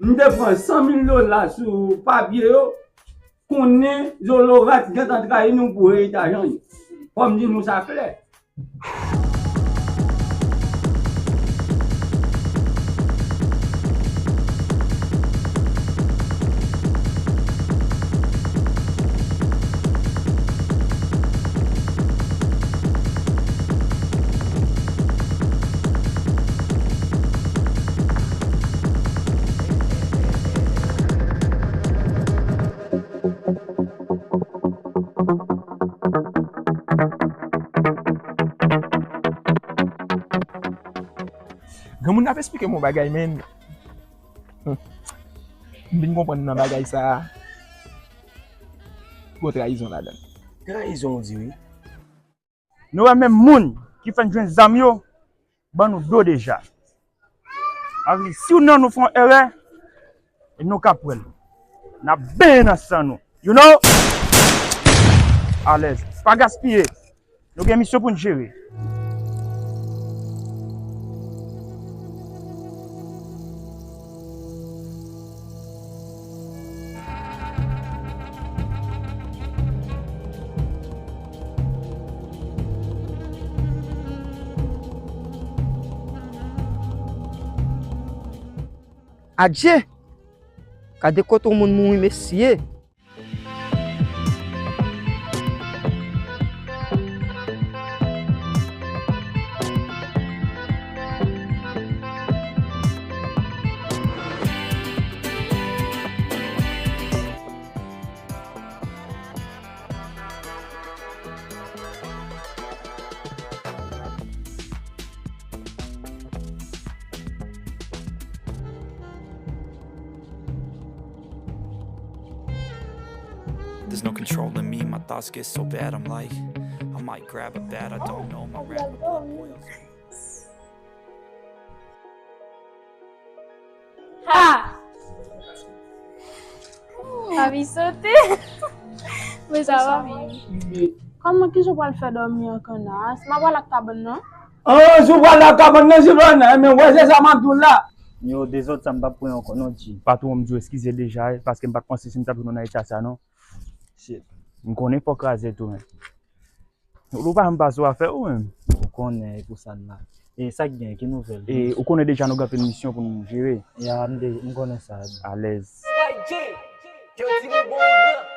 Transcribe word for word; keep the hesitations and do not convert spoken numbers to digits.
M te pran san mil dola sou papye yo, konnen Zolorat gentan trayi nou pou eritaj an yo. Fò m di nou sa klè. Granmoun ap esplike m yon bagay, men. Hmm. M vin konprann nan bagay sa a. Gwo trayizon ladan l. Trayizon, w di wi. Nou wè menm moun ki fè n jwenn zam yo, ban nou do deja. Sa vle di, si youn nan nou fè yon erè, e nou ka pran l. N ap benyen nan san nou. You know? Alèz. Pa gaspiye. Nou gen misyon pou n jere. Adje! Gade kote yon moun mouri, mesye! There's no controlling me, my thoughts get so bad, I'm like, I might grab a bat, I don't know, my rap boils. Ha! Papi sote. Men sa va. Kòman, kijan w pral fè dòmi an kannas? M ap pral ak kabann nan. An, si w pral ak kabann nan, si w pral nan, men wè se sa m ap di w la. Yo, dezòd sa m p ap pran ankò non, G. Patwon, m di w eskize deja, paske m pa t panse si m t ap jwenn w nan eta sa non. Shit. M konnen fò w kraze tou, men. Ou pa janm pase w afè ou menm. Ou konnen e pou sa n la. E sa k gen, ki nouvèl? E ou konnen deja nou gen anpil misyon pou nou jere. Ya, m de, m konnen sa. Alèz. Yo di m bon gran.